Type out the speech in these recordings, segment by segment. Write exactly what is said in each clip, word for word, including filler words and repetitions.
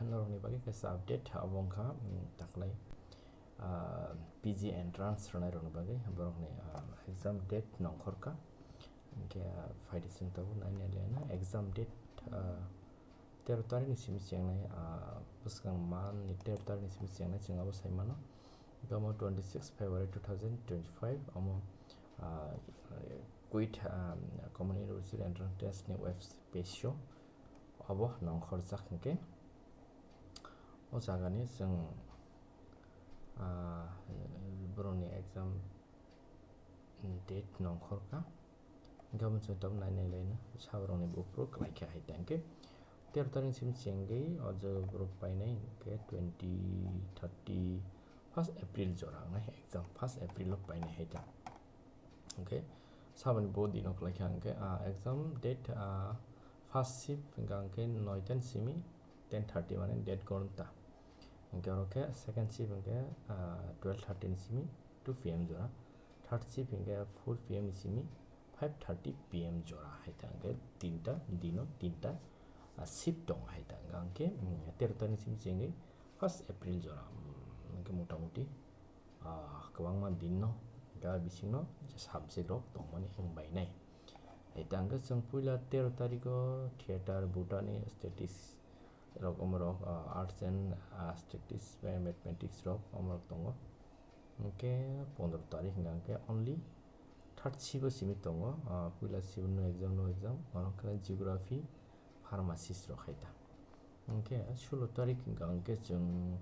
Norokni bagwi kaisa update abo wngkha, mm, taklai, ah, P G entrance rwnairokni bagwi borokni, ah, exam date nongkhorkha. Hinkhe, ah, phaidi chwng tabuk nai nai laina exam date, ah, tero tarikni simi chengnai, ah, bwskang manni tero tarikni simi chengnai chwng abo sai mano. Hinkhe omo twenty six February two thousand twenty five omo, ah, quit, ah, Common University Entrance Test ni web page o obo nongkhorjak hinkhe. O jagani chwng, ah, borokni exam date nongkhorkha. Hinkhe omo chwng tabuk nai nai laina saborokni buphuru kwlaikha hai tangkhe. Tero tarikni simi chengwi o jaga borok painai hinkhe twenty, thirty, first April jora wngnai exam, first April o painai hai ta. Hinkhe saboni bo dino kwlaikha hinkhe, ah, exam date, ah, first shift hinkha hinkhe noita ni simi ten thirty mane date gonta. Hinkhe oro khe second shift hinkhe, ah, twelve thirty ni simi two P M jora. Third shift hinkhe four P M ni simi five thirty P M jora hai ta hinkhe tinta dino tinta, ah, shift tongo hai ta hinkhe, mm, tero tarikni simi chengwi first April jora, mm, hinkhe mota moti, ah, kwbangma din no, ga bising no je subject rok tongmani wng bai nai. Hai tang khe chwng puila tero tarikh o theater, botany, statistics rok, omo rok, ah, arts and, ah, statistics bai mathematics rok, omo rok tongo. Hinkhe pondro tarikh hingka hinkhe only third shift o simi tongo, ah, puila shift no exam, no exam, oro khe geography, pharmacist rok hai ta. Hinkhe sulo tarikh hingka hinkhe chwng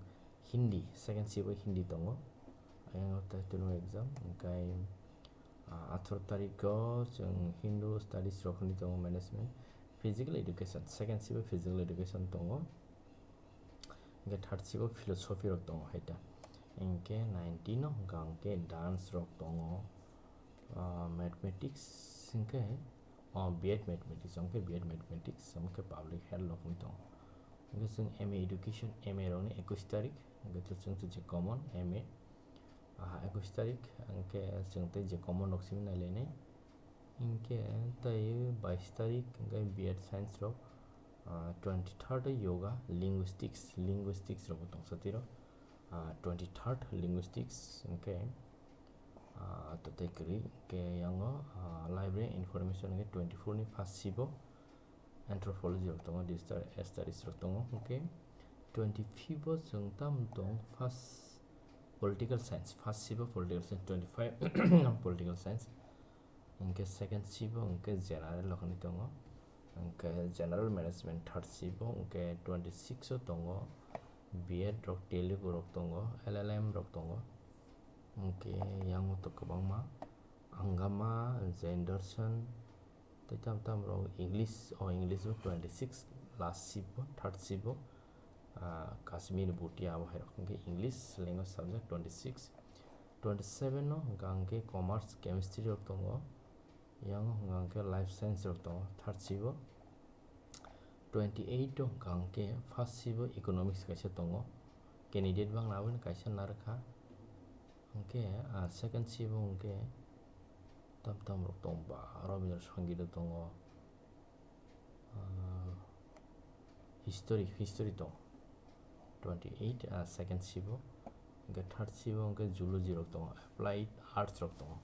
Hindi, second shift o Hindi tongo. Ayang o tei tini exam, hinkhe, ah, atharo tarikh o chwng Hindu Studies rok hinwi tongo, management, physical education, second shift o physical education tongo. Hinkhe third shift o philosophy rok tongo hai ta. Hinkhe nineteen o hingka hinkhe dance rok tongo, ah, mathematics hinkhe, oh, B Ed mathematics, hinkhe B Ed mathematics, hinkhe public health rok hinwi tongo. Hinkhe chwng M A education, M A rokni ekush tarik, hinkhe chwng twi je common M A, ah, ekush tarik, hinkhe chwng tei je common rok simi nai lainai. Hinkhe tei bais tarik hinkhe B Ed science rok, ah, twenty third o yoga, linguistics, linguistics rok bo tongsa tiro, ah, twenty third linguistics hinkhe, ah, to tei kwrwi hinkhe yango, ah, library information hinkhe twenty four ni first shift o anthropology rok tongo, digital studies rok tongo, hinkhe twenty fifth o chwng tamo tong first political science, first shift o political science, twenty five political science, hinkhe second shift o hinkhe general rok hinwi tongo, hinkhe general management third shift o hinkhe twenty six o tongo, B Ed rok, Telugu rok tongo, L L M rok tongo, hinkhe yango to kwbangma Angama, Jenderson, tei tam tam rok English, o English o twenty six last shift o, third shift o, ah, Kashmir Bhutia abo hai rok hinkhe English language subject twenty six. Twenty seven o hwnkha hwnkhe commerce, chemistry rok tongo, yango hwnkha hwnkhe life science rok tongo third shift o. Twenty eight o hwnkha hwnkhe first shift o economics kaisa tongo, candidate bangna aboni kaisa narwkha. Hwnkhe, ah, second shift o hwnkhe tam tam rok tongo ba, Rabindra Sangeet rok tongo, ah, history, history tongo twenty eight, ah, second shift o. Hwnkhe third shift o hwnkhe zoology rok tongo, applied arts rok tongo.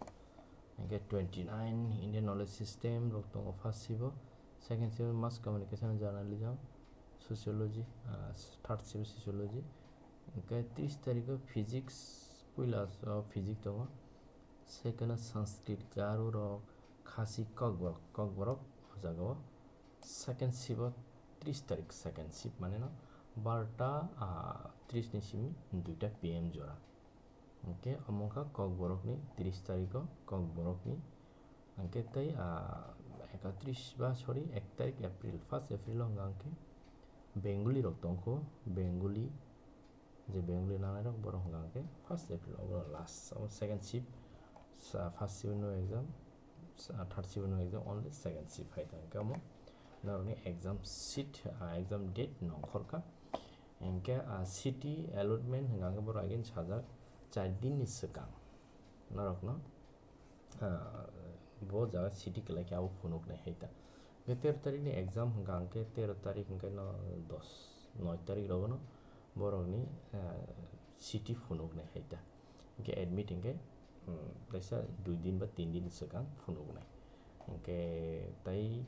Hwnkhe twenty nine Indian knowledge system rok tongo first shift o. Second shift o mass communication and journalism, sociology, ah, third shift o sociology. Hwnkhe tris tarikh o physics, puila o physics tongo. Second o Sanskrit, Garo rok, Khasi, Kokborok, Kokborok o jaga o second shift o tris tarikh, second shift mane no barota, ah, tris ni simi duita P M jora. Hwnkhe omo wngkha Kokborok ni tris tarikh o, Kokborok ni. Hwnkhe tei, ah, ekatris ba, sorry, ek tarikh April, first April o hwnkha hwnkhe Bengali rok tongkho, Bengali, je Bengali nangnai rok borok hwnkha hwnkhe first April, obo last, obo second shift, sa-, first shift no exam, sa-, third shift no exam, only second shift hai ta hwnkhe omo norokni exam seat, ah, exam date nongkhorkha. Hwnkhe, ah, city allotment hwnkha hwnkhe borok again sajak char din ni swkang norokno, ah, bo jaga city kwlai khe abo phunuknai hai ta. Hwnkhe tero tarikh ni exam hwnkha hwnkhe tero tarikh hwnkhe no dos, noi tarik rogono borokni, ah, city phunuknai hai ta. Hingke admit hingke, hmm, kaisa dui din ba tin din swkang phunuknai. Hingke tai,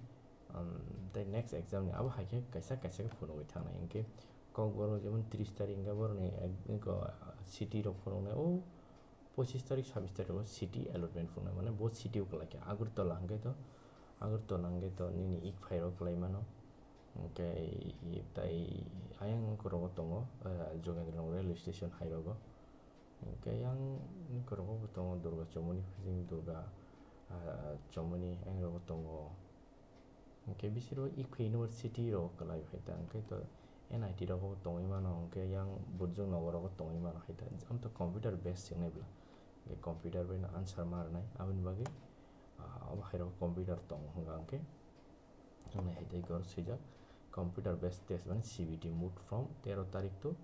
um, tai next exam ni abo hai khe kaisa kaisa khe phunugwi thangnai. Hingke Kokborok jemon tris tarik hingke borokni ek-, eko, ah, city rok phunuknai. O pochis tarik, sabis tarik o city allotment phunuknai. Mane bo city o kwlai khe Agartala hingke to, Agartala hingke to nini Iphai rok kwlai mano. Hingke tai ayang eko rogo tongo, ah, Jogendra Nagar railway station hai rogo. Hingke yang eko rogo bo tongo Durga Chomoni, Phasing Durga, ah, Chomoni ayang rogo tongo. Hingke bisiro Iphai University rogo kwlai hai ta, hingke to N I T rogo tongwi mano, hingke yang Burjung Nagar rogo tongwi mano hai ta. Ang to computer base wngnai bwla, hingke computer bai no answer ma rwnai, aboni bagwi, ah, obo hai rogo computer tongo hwnka hingke. Wngnai hai tei gor swijak computer based test mane C B T mode from tero tarik to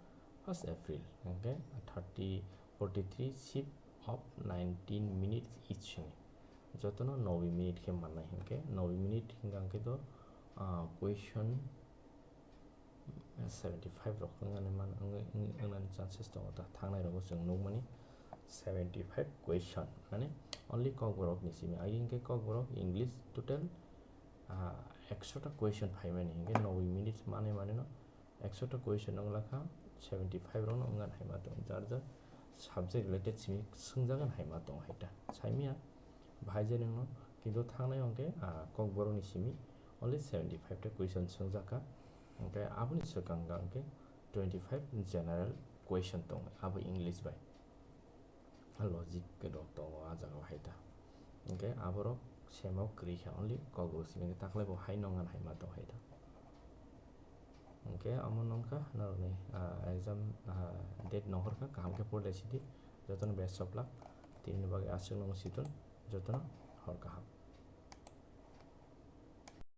first April, hingke thirty, forty three shift of nineteen minutes each hwnwi. Jotono nobi minute khe mannai hingke, nobi minute hingka hingke to, ah, question seventy five rok wngnani man, wng-, wng-, wngnani chances tongo ta, thangnai rogo chwng nukmani seventy five question, mane only Kokborok ni simi, agi hingke Kokborok English total ah, ekso ta question phaimani, hingke nobi minute manwi manwino ekso ta question wng lakha, seventy five rokno wngkha hai ma tong, jar jar subject related simi swngjagan hai ma tong hai ta. Saimya bahai je nungno, kintu thangnai hwnkhe, ah, Kokborokni simi only seventy five ta question swngjakha, hwnkhe aboni swkang hwnkhe twenty five general question tong, abo English bai. Logic rok tongo ah jaga o hai ta. Hingke aborok semo kwrwi kha, only Kokborok simi hingke takhwlai bo hai nong ngan hai ma tong hai ta. Hingke amo nong kha norokni, ah, exam, ah, date nong hor kha, kaham khe pori lai sidi. Jotono best of luck, tini ni bagwi aswk nung siton, jotono hor kaham.